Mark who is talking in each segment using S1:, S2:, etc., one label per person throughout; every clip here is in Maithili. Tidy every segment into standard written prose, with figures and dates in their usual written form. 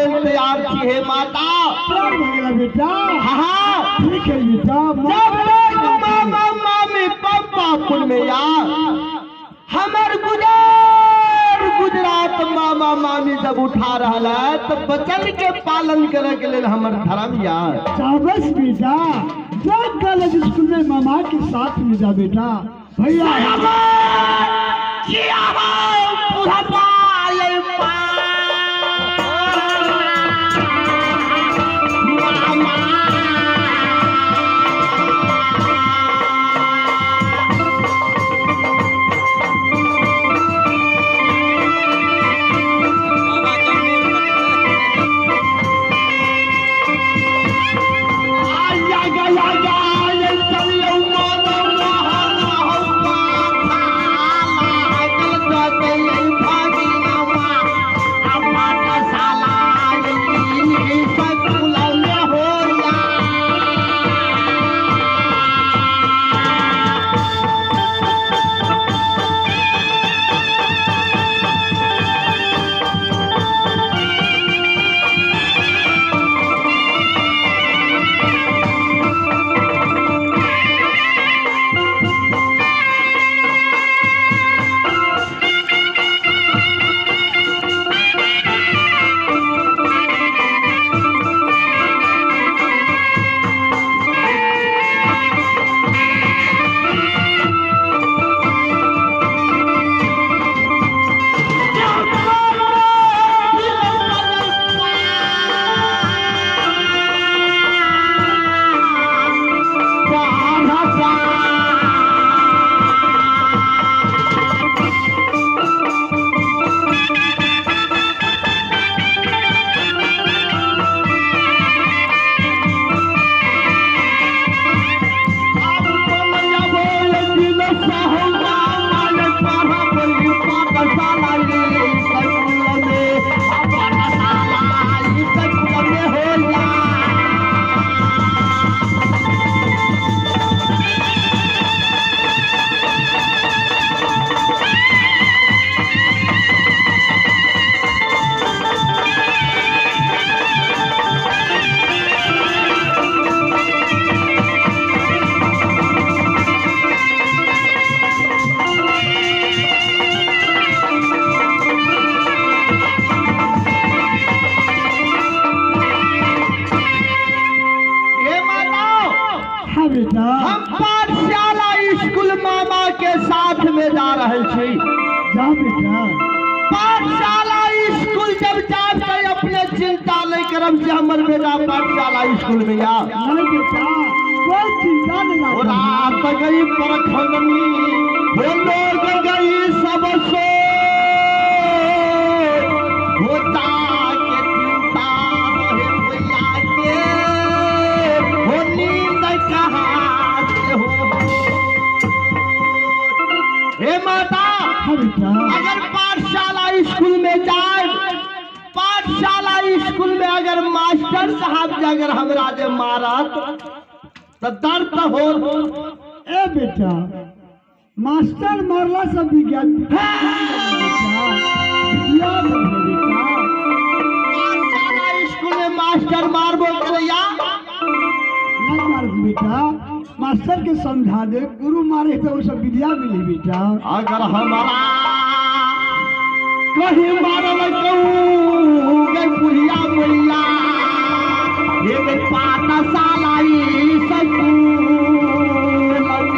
S1: लेल तैयार छी हे माता।
S2: तैयार भऽ गेला बेटा?
S1: हाँ।
S2: ठीक है बेटा।
S1: जब तक मामा मामी पंपापुर में या हमर गुजर गुजरात मामा मामी जब उठा रहा है तो वचन के पालन करे के लेल हमर धर्म यार।
S2: शाबाश बेटा, जा कॉलेज स्कूल में मामा के साथ में जा बेटा। भैया
S1: हे माता,
S2: हाँ बेटा,
S1: हम पाठशाला स्कूल मामा के साथ में जा रहे छी।
S2: जा बेटा।
S1: पाठशाला स्कूल जब जाब तो अपने चिंता नहीं करब से हमर बेटा पाठशाला स्कूल में या।
S2: नहीं बेटा, कोई चिंता नहीं
S1: हो
S2: राखब।
S1: रात गई परखनी, हो लोग गई सब सो, हो के चिंता रहे भैया के, हो नींद कहाँ से हो। हे माता,
S2: हाँ बेटा,
S1: अगर पाठशाला स्कूल में जाए, पाठशाला स्कूल में अगर मास्टर साहब जे अगर हमरा जे मारत तो दर्द हो।
S2: ए बेटा, मास्टर मारला सब विज्ञान बेटा, विद्या बढ़े बेटा।
S1: पाठशाला स्कूल में मास्टर मारबो करैया?
S2: नहीं मार बेटा, मास्टर के समझा दे, गुरु मारे तो सब विद्या मिली बेटा।
S1: अगर हमारा कहीं मारल कहूँ गई बुढ़िया मैया, ये गई पाठशाला स्कूल में। मैया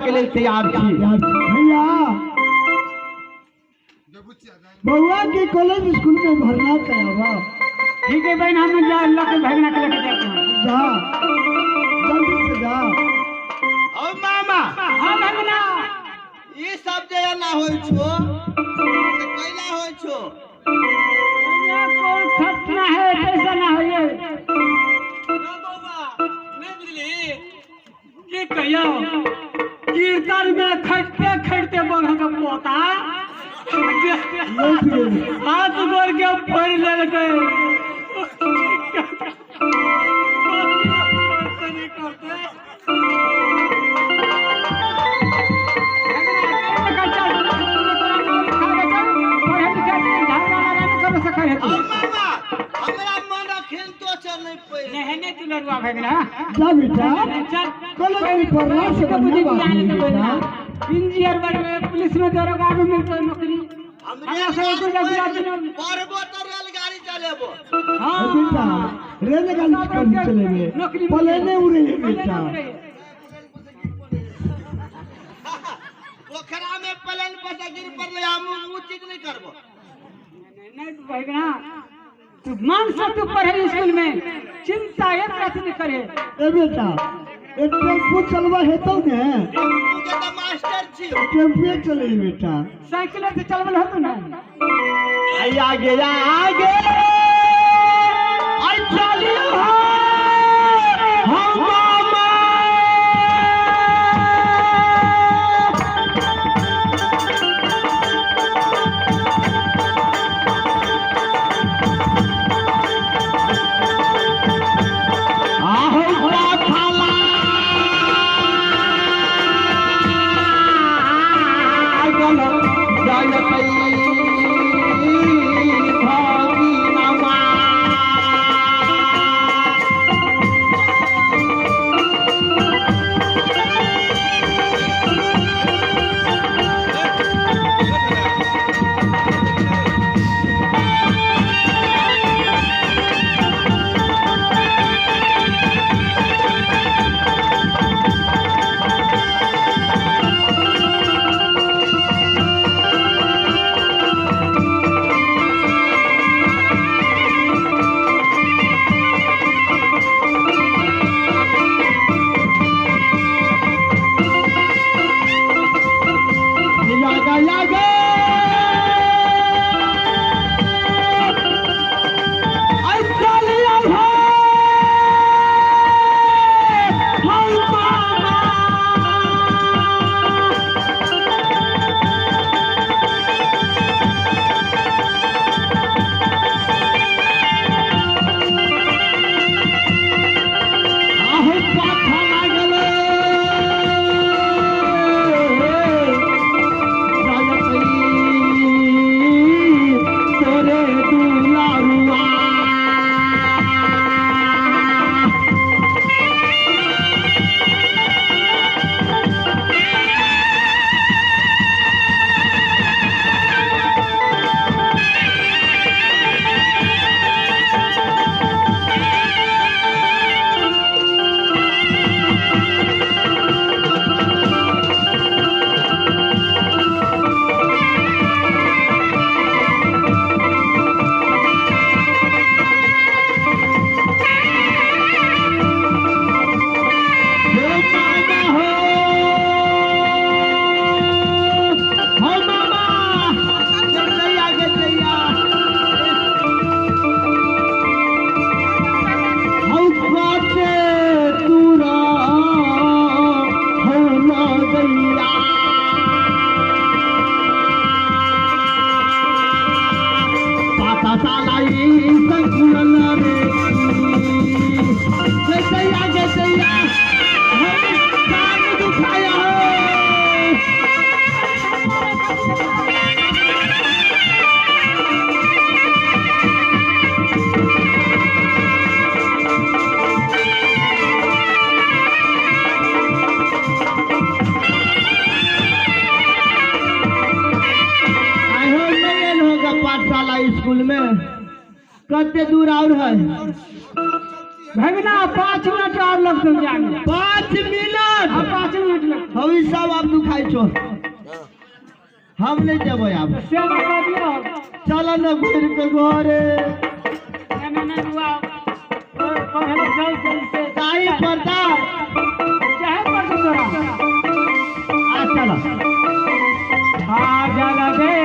S1: के लिए तैयार छी।
S2: भैया बउआ के कॉलेज स्कूल में भरना करावा।
S3: ठीक है बहन, हम जा लके भगना के लेके जाते हैं।
S2: जा जल्दी से जा।
S1: ओ मामा।
S3: हां भगना,
S1: ई सब जे ना होई छो से कैला होई छो?
S3: ये कोई खतना है पैसा ना होई।
S4: ना बउआ नहीं बुझली
S3: की कहियो, कीर्तन में खटते खटते बंग के पोता हाथ गोड़ के पड़ लेलकै।
S2: जा बेटा कॉलेज में पढ़ना से बढ़िया बात नहीं बेटा।
S3: इंजीनियर बनबे, पुलिस में दरोगा भी मिलतो नौकरी।
S1: हमरा सब पढ़बो तो रेलगाड़ी चलेबो।
S3: हां
S2: बेटा रेलगाड़ी कौन चलेबे, प्लेने उड़े बेटा।
S1: पोखरा में प्लेन पर गिर पड़ले, हम उ चीज नहीं करबो।
S3: नहीं भगना, तू मान से तू पढ़े स्कूल में, चिंता एक रात नहीं करे।
S2: ए बेटा एक टेम्पू चलवा हेतौ ने,
S1: टेम्पू के त मास्टर छी,
S2: टेम्पू चले बेटा,
S3: साइकिल से चलबल होतो ना।
S1: आई आगे आगे आई चलियो हम मामा। आहो पाथला पाठशाला स्कूल में कते दूर और है?
S3: भगना 5 मिनट और लगतो जाने।
S1: 5 मिनट?
S3: हां 5 मिनट लगतो।
S1: हम सब आप दुखाई छो, हम नहीं जेबै आब।
S3: सेवा कर दियो।
S1: चल न घुर के घरे।
S3: ना ना बुआ पढ़े चल चल से
S1: ताई पड़ता
S3: चाहे पढ़ तोरा।
S1: आ चल
S3: आ जल दे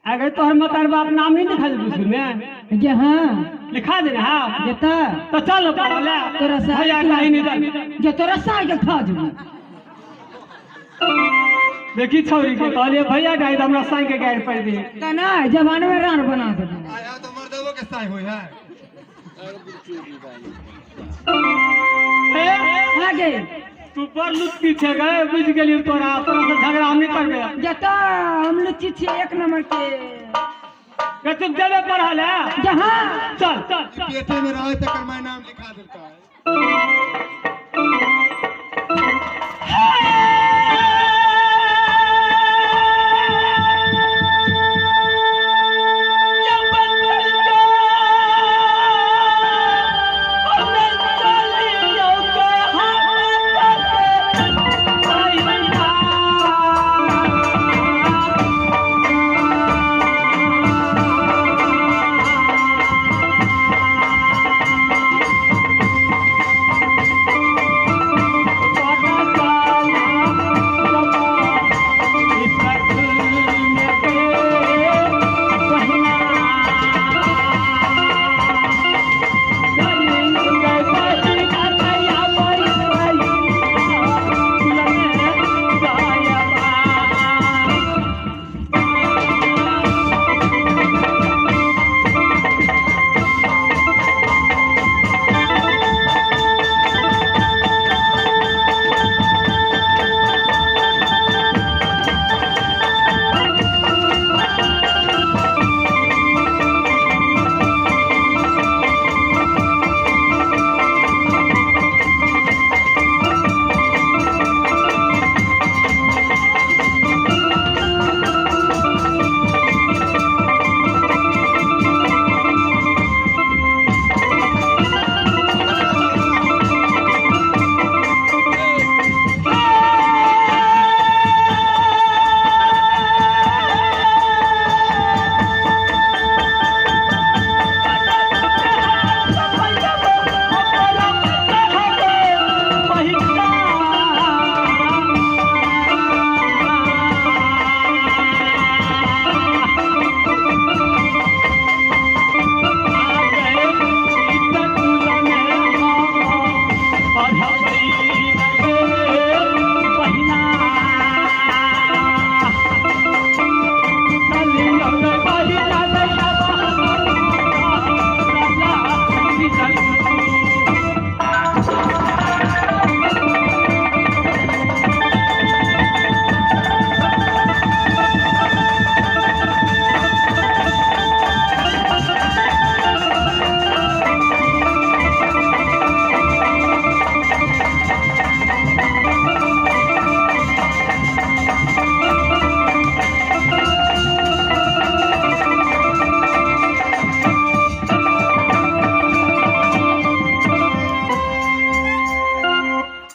S3: अगर तोहर मतार बाप नाम नहीं लिखा दे में
S5: जे हां
S3: लिखा दे। हां
S5: जेता
S3: तो चल पढ़ले
S5: तोरा
S3: भैया कहीं नहीं जा
S5: जे तोरा साग के खा जबू।
S3: देखी छौरी के कहलिए भैया गाय हमरा साई के गाय पड़ दी
S5: त ना जवान में रान बना दे।
S4: आया तो मर्दवो के साई होय है।
S3: ए
S5: आगे
S3: तू पर लुच्ची छे गए बुझ गेलियो तोरा तोरा से झगड़ा हम नहीं करबे।
S5: जता हम लुच्ची छे एक नंबर के।
S3: के तू देबे पढ़ल है
S5: जहां
S3: चल चल
S4: पेटे में रहे त कर my नाम लिखा देलका।